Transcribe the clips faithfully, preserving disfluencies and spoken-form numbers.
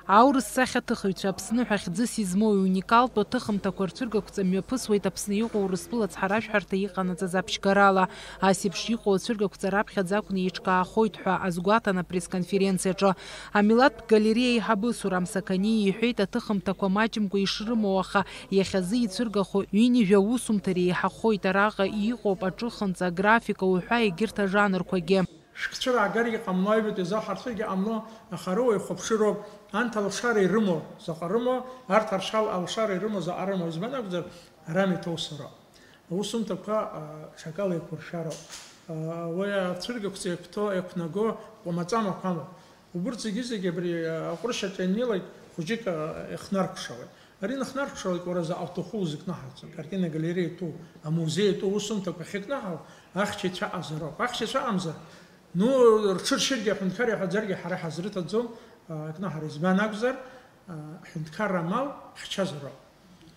Аурыс сахьаҭыхыҩцәа Аԥсны ҳәа хьӡыс измоу иуникалтәу аҭыхымҭақәа рцәыргақәҵа мҩаԥысуеит Аԥсны иҟоу Урыстәыла ацҳаражәҳәарҭа иҟанаҵаз аԥшьгарала. Ас еиԥш иҟоу ацәыргақәҵа раԥхьаӡа акәны еиҿкаахоит ҳәа азгәаҭан апресс-конференциаҿы. Амилаҭтә галереиа аиҳабы Сурам Саканиа иҳәеит, аҭыхымҭақәа маҷымкәа ишрымоу, аха иахьазы ицәыргахо ҩынҩажәа усумҭа реиҳахоит. Араҟа иҟоуп аҿыхынҵа, аграфика уҳәа егьырҭ ажанрқәагьы. Шәкцәыраагар иҟамло, аҩбатәи азал ҳарцәыргьы ҟамло, аха рыуа ихәаԥшыроуп, анҭ алшара ирымоу заҟа рымоу, арҭ аршал-, алшара ирымоу заҟа рымоу, избан акәзар, арам иҭоу сароуп. Аусумҭақәа, а, ҽакала еиқәыршәароуп. А, уи ацәыргақәҵа еиқәҭо, еиқәнаго ҟәмаҵамақәа амоуп. Убырҭ зегьы-зегьы абри, а, аҟәрышь аҿы ианнеилак, хәыҷык, а, ихнаркәшауеит. Ари нахнаркәшалак, уара заҟа уҭаху узыкнаҳарц, акартина галереиа иҭоу, амузеи иҭоу усумҭақәа ахьыкнаҳау, ахьча ицәаҟазароуп. Ахьча ицәаҟамзар, ну, рҽыршьыргьы, аҳәынҭқар иаҳәаӡаргьы, ҳара иҳазрыҭаӡом, а, акнаҳара. Избан акәзар, а, аҳәынҭқарра амал ҳчазароуп.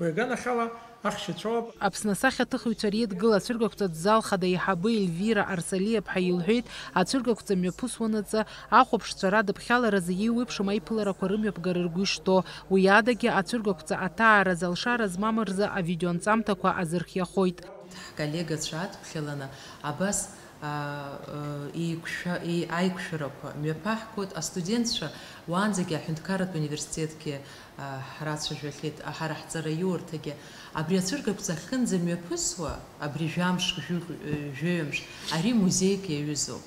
Уи аганахьала, ахьча ицәоуп. Аԥсны асахьаҭыхыҩцәа реидгыла ацәыргақәҵатә зал хада аиҳабы Ельвира Арсалиаԥҳа илҳәеит, ацәыргақәҵа мҩаԥысуанаҵы ахәаԥшцәа радыԥхьаларазы еиуеиԥшым аиԥыларақәа рымҩаԥгара ргәы ишҭоу. Уи адагьы ацәыргақәҵа аҭааразы алшара змам рзы авидеонҵамҭақәа азырхиахоит. Ҳколлегацәа адԥхьаланы абас, а, а, еиқәшәа-, еи-, аиқәшәарақәа мҩаԥаҳгоит. Астудентцәа уаанӡагьы аҳәынҭқарратә университетгьы, а, ҳрацәажәахьеит, а, ҳара ҳҵараиурҭагьы. Абри ацәыргақәҵа ахьынӡамҩаԥысуа, абри жәамш, жәык-, ы, жәаҩамш, ари музеик иаҩызоуп.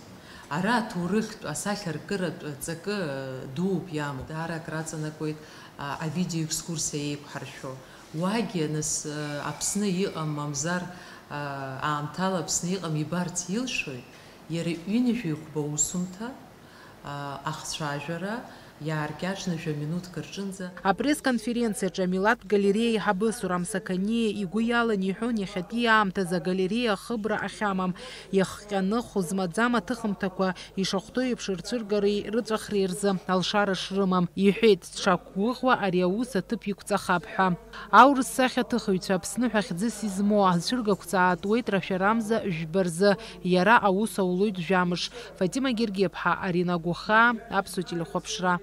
Ара аҭоурыхтә, асахьаркыратә ҵакы, ы, дууп иамоу. Даара акраҵанакуеит, а, авидеоекскурсиа еиқәҳаршәо. Уагьы, нас, ы, Аԥсны иҟам, мамзар, ы, аамҭала Аԥсны иҟам ибарц илшоит, иара ҩынҩажәи хәба усумҭа, ы, ахцәажәара иааркьаҿны жәа-минуҭк рҿынӡа. Апресс-конференциаҿы амилаҭтә галереиа аиҳабы Сурам Саканиа игәы иалан иҳәон, иахьатәи аамҭазы агалереиа ахыбра ахьамам, иахҟьаны хәызмаӡам аҭыхымҭақәа ишахәҭоу еиԥш рцәыргареи рыҵәахреи рзы алшара шрымам. Иҳәеит, дшақәгәыӷуа ари аус аҭыԥ иқәҵахап ҳәа. Аурыс сахьаҭыхыҩцәа Аԥсны ҳәа хьӡыс измоу ацәыргақәҵа аатуеит рашәарамза жәба рзы, иара аус аулоит жәамш. Фатима Гергиаԥҳа, Арина Гәыхаа, Аԥсуа телехәаԥшра.